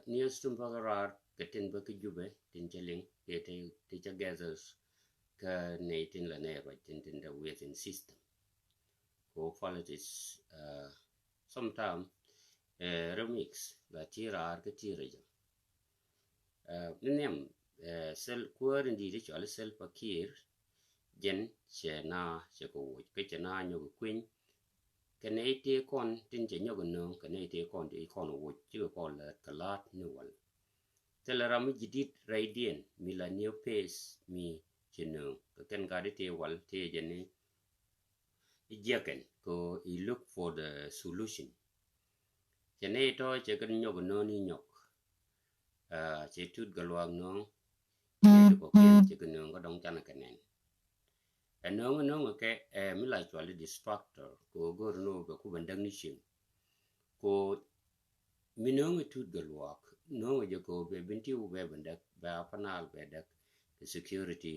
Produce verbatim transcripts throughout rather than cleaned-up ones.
News tin bä kä raar kɛ tin bä kä Jubɛ tin cɛ liŋ kɛ ti ti cɛ gathers kä nɛy tin la nɛy ruac tin tin dee within system. Ko politics sometime remix la ti raar kä ti rɛ jɛ. Ni nhiam sel kuäär in di̱i̱t cɔal Salva Kiir, jɛn cɛ na cɛ kɛ woc kä cɛ na nyɔk kueny kɛ nɛy tëë kɔn tin cɛ nyɔk nööŋ kɛ nɛy tëë kɔn ti kɔn woc cikɛ kɔn lät kɛ la̱t ni wal. Thilɛ ram mi ji̱ di̱t rɛydiɛn mi la new pace mi cɛ nööŋ kɛ kɛn gat ti tëë wal tëë jɛ ni jiɛkɛn kɛ i look for the solution. Cɛ nɛy tɔ cɛ kɛ nyɔk nööŋ ni nyɔk. Cɛ Tut Gatluak nööŋ cɛ kɔkiɛn cɛ kɛ nööŋ kä dɔŋ canɛ kɛ nɛn. Ɛ nööŋ nööŋ kɛ ɛ mi la cual di distractor kɛ go̱r ni wä bɛ ku bɛ däk ni cieŋ. Kɛ mi nööŋ Tut Gatluak nööŋ jɛ kɛ bɛ bin ti wä bɛ bɛ däk bɛ a panal bɛ däk kɛ security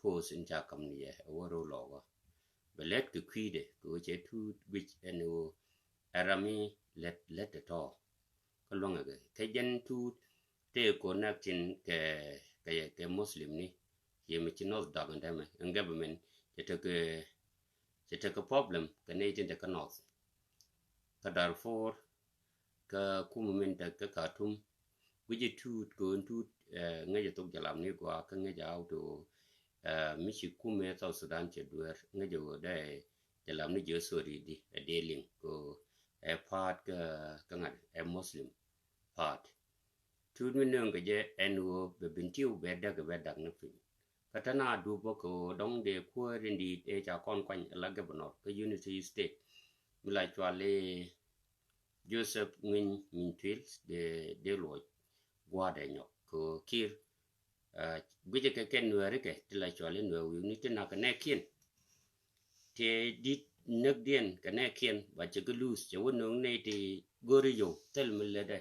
post in ca kam ni yɛ ɛ wä ro lɔgɔ. Bɛ lɛt kɛ kui̱dɛ kɛ wä cɛ Tut guic ɛn wä ɛ ram mi lɛt lɛt tɛ tɔ. Kä luäŋɛ kɛ kɛ jɛn Tut tëë connecting kɛ kɛ kɛ Muslim ni. Yɛ mi ci North Dark ɛn dɛmɛ ɛn government cɛ tekɛ cɛ tekɛ problem kɛ nɛy tin tekɛ North. Kä Darfur kä kumɛ min tekɛ Khartoum guic jɛ Tut kɛ ɣöö Tut ŋäcɛ thok jɛ lam ni gɔaa kä ŋäcɛ out to mi ci kumɛ South Sudan cɛ dueer ŋäcɛ ɣöö dee jɛ lam ni jɛ sorry di ɛ dee liŋ kɛ ɣöö ɛ part kä kä ŋa̱t ɛ Muslim part. Tut mi nööŋ kɛ jɛ ɛn ɣöö bɛ bin ti wä bɛ däk bɛ dak ni piny. Kä te na dup bä kɛ ɣöö dɔ̱ŋ dee kuäär in di̱i̱t ëë ca kɔn kuany ala governor kä Unity State mi la cual i̱ Joseph Nginy Nginy Tuil dee dee luɔc gua̱a̱dɛ nyɔk kɛ ɣöö Kiir guicɛ kɛ kɛn Nuɛɛri kɛ ti la cual i̱ Nuɛɛr wi̱i̱ ni ti nak kɛ nɛɛkiɛn. Tëë di̱t näkdiɛn kɛ nɛɛkiɛn ba cɛ kɛ luuth cɛ wä nööŋ nɛy ti go̱ri yio̱w thil mi lɛtdɛ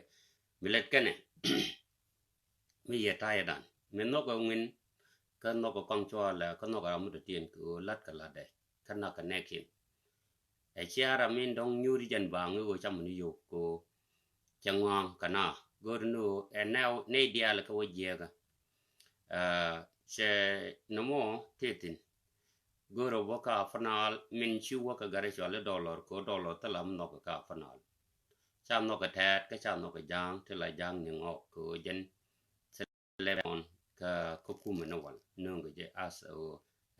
mi lɛt kɛnɛ. Mi yɛ ta̱yɛ dan mi nhɔkɛ ŋuin kä nhɔkɛ kɔŋ cuɔlɛ kä nhɔkɛ ram mi tɔ̱tiɛn kɛ ɣöö la̱t kɛ la̱tdɛ kä nak kɛ nɛɛkiɛn. Ɛ cia ram min dɔ̱ŋ nyuuri jɛn baaŋ i̱ ɣöö camɛ ni yio̱w kɛ ɣöö cɛ ŋɔaŋ kɛ na go̱ri ni ɣöö ɛ nɛy diaal kɛ wä jiɛɛkä. Cɛ nɔmɔ tëë thi̱n go̱rɛ wä kä Upper Nile min ci wä kä gat i̱ cɔal i̱ Dollar kɛ ɣöö Dollar thilɛ mi nhɔk kä Upper Nile. Ca nhɔk kɛ tɛɛt kä ca nhɔk kɛ ja̱a̱ŋ ti la ja̱a̱ŋ ni ŋɔk kɛ ɣöö jɛn thilɛ ɔn kä kä kumɛ ni wal nööŋ kɛ jɛ as ɣöö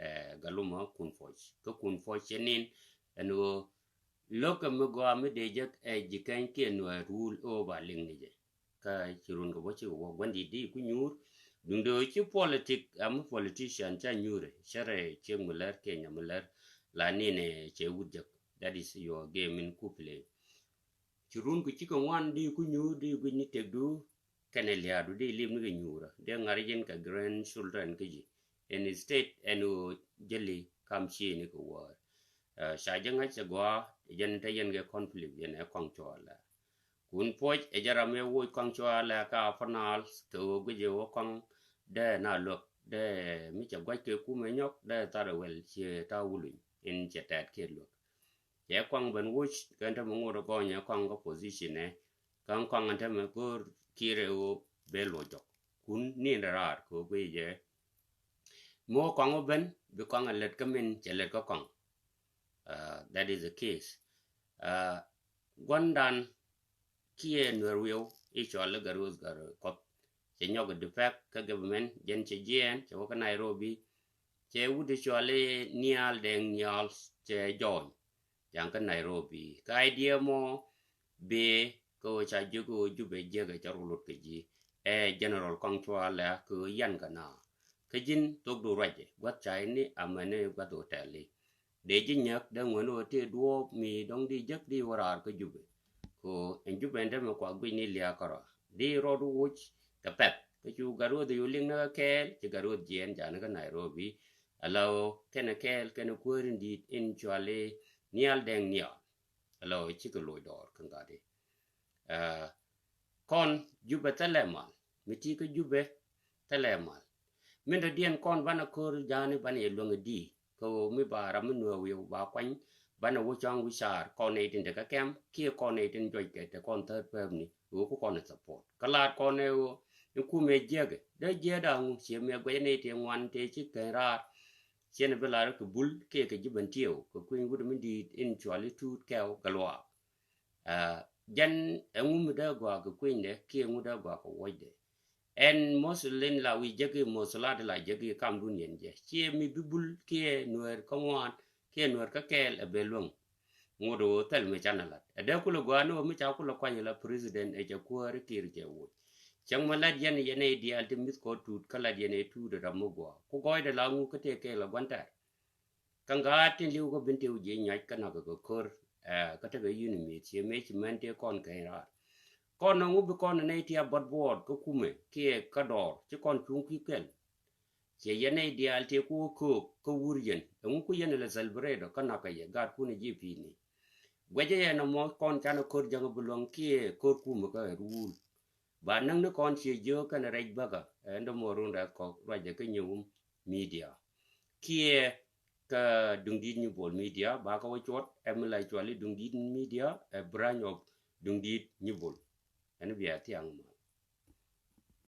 ɛ Galuma Kun Puɔc kä Kun Puɔc cɛ nin ɛn ɣöö lo̱k kɛ mi gɔaa mi dee jek ɛ ji̱ kɛny kiɛ Nuɛɛr rule over liŋ ni jɛ. Kä ci run kɛ bä ci kɛ wä gua̱n di̱t di ku nyuur duŋdɛ ci politic am politician ca nyuur cɛ rɛ ciek mi lɛr kiɛ nyam mi lɛr la ni nɛ cɛ wut jek. That is your game in ku play. Ci run ku ci kɛ ŋuan di ku nyuur di guic ni tek du kɛnɛ liaadu di lim ni kɛ nyuurä di ŋa̱r jin kɛ grandchildren kä ji̱. Instead ɛn ɣöö jäli kam ci ni kɛ wäär. Ca jɛ ŋa̱c cɛ gɔaa jɛn te yɛn kɛ conflict yɛn ɛ kɔŋ cuɔlɛ. Kun Puɔc ɛ jɛ ram ɛ woc kɔŋ cuɔlɛ ka Upper Nile kɛ ɣöö guic ɛ wä kɔŋ dee na luäk dee mi cɛ gua̱c kɛ kumɛ nyɔk dee thar ɛ wɛl ciɛ ta wuluny in cɛ tɛt kiɛ luäk. Cɛ kɔŋ ben woc kɛn te mi ŋot ɛ gɔny ɛ kɔŋ kä position ɛ kɛn kɔŋ ɛn te mi go̱o̱r Kiir ɛ ɣöö bee luɔc jɔk. Kun ni in raar kɛ ɣöö guic jɛ mi wä kɔŋ wä ben bi kɔŋ ɛ lät kä min cɛ lät kä kɔŋ. That is the case. Gua̱ndan kiɛ Nuɛr wi̱i̱w i̱ cɔal i̱ Gatwec Gatkuɔth cɛ nyɔk i̱ defect kä government jɛn cɛ jiɛɛn cɛ wä kä Nairobi. Cɛ wut i̱ cɔal i̱ Nial Deng Nial cɛ jɔɔny ja̱ŋ kä Nairobi kä idea mɔ bee kä ɣöö ca jiök ɣöö Jubɛ jiäkɛ cɛ rɔ lot kɛ ji̱. Ɛ general kɔŋ cualɛ kä ɣöö yan kɛ na kä ji̱n thok du ruacɛ gua̱th ca ini amäni gua̱th hotel i̱ dee ji̱ nyäk dee ŋuɛn ɣöö tëë duɔ̱ɔ̱p mi dɔ̱ŋ di jek di wä raar kä Jubɛ. Kɛ ɣöö ɛn Jubɛ ɛn te mi kua guic ni lia̱a̱ kärɔa di rɔɔd woc kɛ pɛth kä cu Gatwec yu liŋ ni kä kɛɛl ci Gatwec jiɛɛn ja̱a̱n kä Nairobi. Ala ɣöö kɛnɛ kɛɛl kɛnɛ kuääri in di̱i̱t in cuali Nial Deng Nial. Ala ɣöö cikɛ loc dɔɔr kä gat i̱ kɔn Jubɛ thilɛ mal mi ti kä Jubɛ thilɛ mal. Min dɔ̱diɛn kɔn banɛ ko̱r ja̱a̱ni banɛ yɛ luäŋ i̱ di kä ɣöö mi ba ram mi Nuɛɛr wi̱i̱ ba kuany Banɛ wä cɔŋ wi̱c caar kɔn nɛy tin te kä kɛm kiɛ kɔn nɛy tin juɔckɛ te kɔn thäär pɛpni ɣöö ku kɔn ɛ support. Kä laat kɔn ɛ ɣöö in kumɛ jiäkɛ dee jiääk da̱ŋ ŋu ciɛ mɛ guɛcɛ nɛy tëë ŋuan tëë ci keny raar. Ciɛn bi lar kɛ bul kiɛ kɛ ji̱ bɛn tiɛw kɛ kui̱ny wut mi di̱i̱t in cuali tuut kɛw gɛ luaak. Jɛn ɛŋu mi dee gɔaa kɛ kui̱nydɛ kiɛ ŋu dee gɔaa kɛ wuɔcdɛ. Ɛn moth lin la wi̱i̱ jeki moth la di la jeki kamdun yɛn jɛ ciɛ mi bi bul kiɛ nuɛɛr kä ŋuan kiɛ nuɛɛr kä kɛɛl ɛ bɛ luäŋ. Ŋut ɣöö thɛl mi canɛ lat ɛ dee kulɛ gɔaa ni ɣöö mi ca kulɛ kuany la president ɛ cɛ kuäär kiir cɛ wuc. Cäŋ mi lat yɛn yɛn ɛ diaal ti mi̱th kɔ tuut kä lat yɛn ɛ tuut ɛ ram mi gɔaa ku gɔɔydɛ la ŋu kä tëë kɛɛl ɛ gua̱n tɛr. Kä ŋa̱a̱t tin li̱w kä bin tëë wi̱c jiɛ nyuac kä nakä kɛ kör kä tekɛ yuni mi̱th ciɛ mëë ci mɛn tëë kɔn keny raar. Kɔn nɔŋ ŋu bi kɔn nɛy tiap bɔt buɔɔt kä kumɛ kiɛ kä dɔɔr ci kɔn cuŋ kui̱ kɛl. Ciɛ yɛn nɛy diaal tëë ku wä köök kä wur yɛn ɛŋu ku yɛn lɛ celebrate kä nakä yɛ gat kun jiɛ pi̱i̱ni. Guɛcä yɛn ɛmɔ kɔn canɛ kör jäŋä bi luäŋ kiɛ kör kumɛ kä ɛ ruul. Ba näk ni kɔn ciɛ jiök kɛn rɛc bäkä ɛn dämɔ run rɛth kɔk ruacdɛ kä nyewum media kiɛ kä duŋdi̱t nyibol media ba kä wä cuɔt ɛ mi la cuali duŋdi̱t media ɛ branch of duŋdi̱t nyibol. Ɛn bia thiaŋ mal.